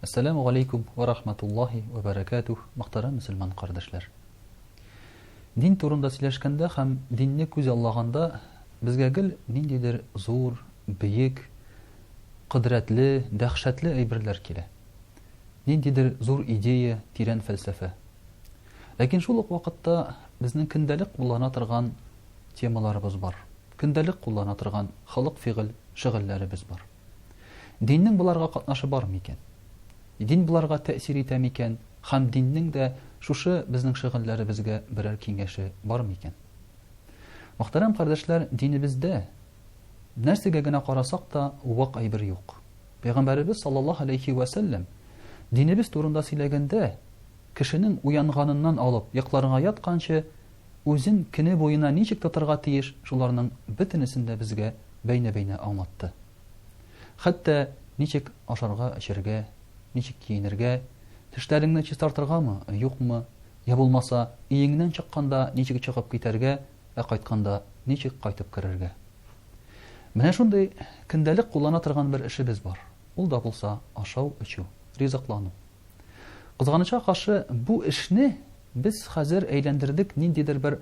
Әссәләмү галәйкүм вә рахматуллаһи вә бәрәкәтүһ, мөхтәрәм мөселман кардәшләр! Дин турында сөйләшкәндә һәм динне күз аллаганда безгә гел ниндидер зур, бөек, кодрәтле, дәһшәтле әйберләр килә. Ниндидер зур идея, тирән фәлсәфә. Ләкин шул ук вакытта безнең көндәлек куллана торган темаларыбыз бар. Көндәлек куллана торган холык-фигыль, шөгыльләребез бар. Диннең боларга катнашы бар микән? Дин боларга тәэсир итә микән һәм диннең дә шушы безнең шөгыльләребезгә берәр киңәше бар микән? Мөхтәрәм кардәшләр, динебездә нәрсәгә генә карасак та, вак әйбер юк. Пәйгамбәребез саллаллаһу алейхи вә сәлләм динебез турында сөйләгәндә, кешенең уянганыннан алып йокларга ятканчы үзен көне буена ничек тотарга тиеш, шуларның бөтенесен дә безгә бәйнә-бәйнә аңлатты. Хәтта ничек ашарга-эчәргә, ничек киенергә, тешләреңне чистартыргамы, юкмы, я булмаса, өеңнән чыкканда ничек чыгып китәргә, ә кайтканда ничек кайтып керергә. Менә шундый көндәлек куллана торган бер эшебез бар. Ул да булса ашау-эчү, ризыклану. Кызганычка каршы, бу эшне без хәзер әйләндердек ниндидер бер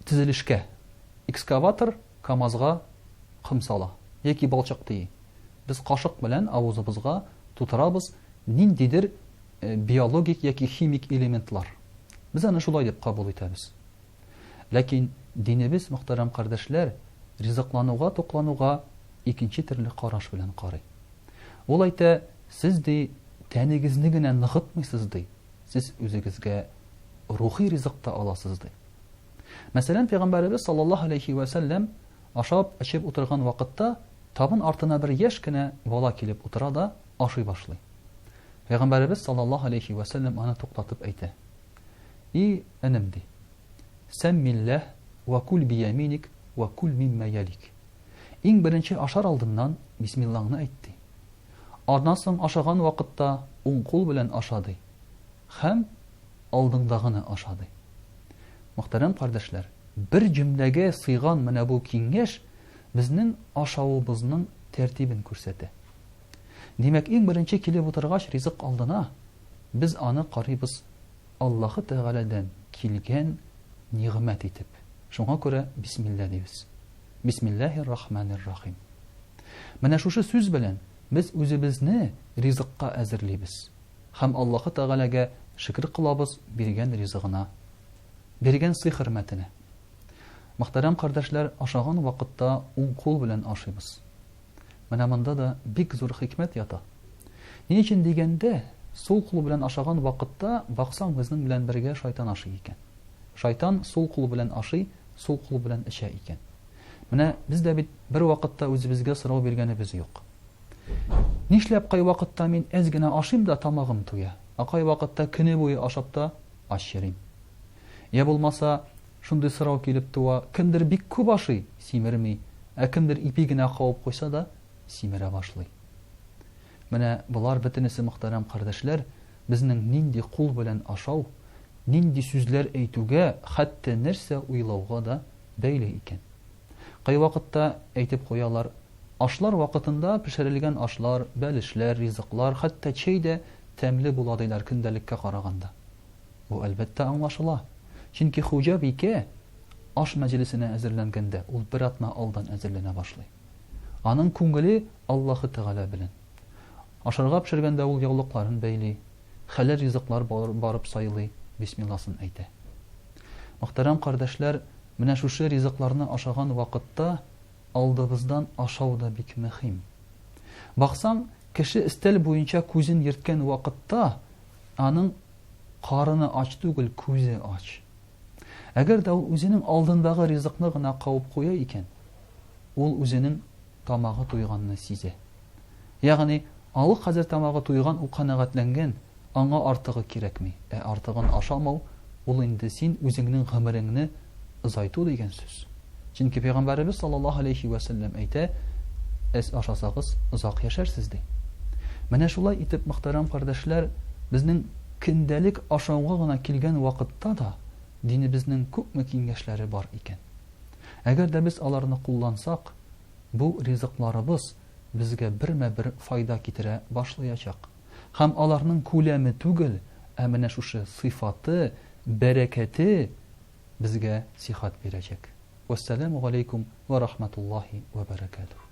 төзелешкә. Экскаватор КАМАЗга ком сала яки балчык тии. Без кашык белән авызыбызга тутырабыз ниндидер биологик яки химик элементлар. Без аны шулай дип кабул итәбез. Ләкин динебез, мөхтәрәм кардәшләр, ризыклануга, туклануга икенче төрле караш белән карый. Ул әйтә, сез, ди, тәнегезне генә ныгытмыйсыз, ди, сез үзегезгә рухи ризык та аласыз, ди. Мәсәлән, пәйгамбәребез саллаллаһу алейхи вә сәлләм ашап, эчеп утырган вакытта табын артына бер яшь кенә бала килеп утыра да ашый башлый. Пәйгамбәребез саллаллаһу алейхи вә сәлләм аны туктатып әйтә. И, энем, ди, сәммилләһ вә кул бияминик вә кул миммә ялик. Иң беренче ашар алдыннан бисмиллаңны әйт, ди. Аннан соң ашаган вакытта уң кул белән аша, ди. Һәм алдыңдагыны аша, ди. Мөхтәрәм кардәшләр, бер җөмләгә сыйган менә бу киңәш безнең ашавыбызның тәртибен күрсәтә. Димәк, иң беренче килеп утыргач ризык алдына, без аны карыйбыз Аллаһы Тәгаләдән килгән нигъмәт итеп. Шуңа күрә бисмилла дибез. Бисмиллаһир рахманир рахим. Менә шушы сүз белән без үзебезне ризыкка әзерлибез. Һәм Аллаһы Тәгаләгә шөкер кылабыз биргән ризыгына, биргән сый-хөрмәтенә. Мөхтәрәм кардәшләр, ашаган вакытта уң кул белән ашыйбыз. Менә монда да бик зур хикмәт ята. Ни өчен дигәндә, сул кул белән ашаган вакытта, баксаң, безнең белән бергә шайтан ашый икән. Шайтан сул кул белән ашый, сул кул белән эчә икән. Менә без дә бит бер вакытта үзебезгә сорау биргәнебез юк. Нишләп кайвакытта мин әз генә ашыйм да тамагым туя, ә кайвакытта көне буе ашап та ач йөрим? Я булмаса, шундый сорау килеп туа, кемдер бик күп ашый, симерми, ә кемдер ипи генә кабып куйса да, симерә башлый. Менә болар бөтенесе, мөхтәрәм кардәшләр, безнең нинди кул белән ашау, нинди сүзләр әйтүгә, хәтта нәрсә уйлауга да бәйле икән. Кайвакытта әйтеп куялар, ашлар вакытында пешерелгән ашлар, бәлешләр, ризыклар, хәтта чәй дә тәмле була, диләр, көндәлеккә караганда. Бу, әлбәттә, аңлашыла. Чөнки хуҗабикә аш мәҗлесенә әзерләнгәндә, ул бер атна алдан әзерләнә башлый. Аның күңеле Аллаһы Тәгалә белән. Ашарга пешергәндә ул яулыкларын бәйли, хәләл ризыклар барып сайлый, бисмилласын әйтә. Мөхтәрәм кардәшләр, менә шушы ризыкларны ашаган вакытта алдыбыздан ашау да бик мөһим. Баксаң, кеше өстәл буенча күзен йөрткән вакытта, аның карыны ач түгел, күзе ач. Әгәр дә ул үзенең алдындагы ризыкны гына кабып куя икән, ул үзенең тамагы туйганны сизә. Ягъни, алык хәзер тамагы туйган, ул канәгатьләнгән, аңа артыгы кирәкми. Ә артыгын ашамау, ул инде син үзеңнең гомереңне озайту дигән сүз. Чөнки Пәйгамбәребез саллаллаһу алейһи вә сәлләм әйтә, Әз ашасагыз, озак яшәрсез, ди. Менә шулай итеп, мөхтәрәм кардәшләр, безнең көндәлек ашауга гына килгән вакытта да динебезнең күпме киңәшләре бар икән. Әгәр дә без аларны куллансак, бу ризыкларыбыз. безгә бермә-бер файда китерә башлыячак. Һәм аларның күләме түгел, ә менә шушы сыйфаты, бәрәкәте безгә сихәт бирәчәк. Вәссәламү галәйкүм вә рахмәтуллаһи вә бәрәкәтүһ.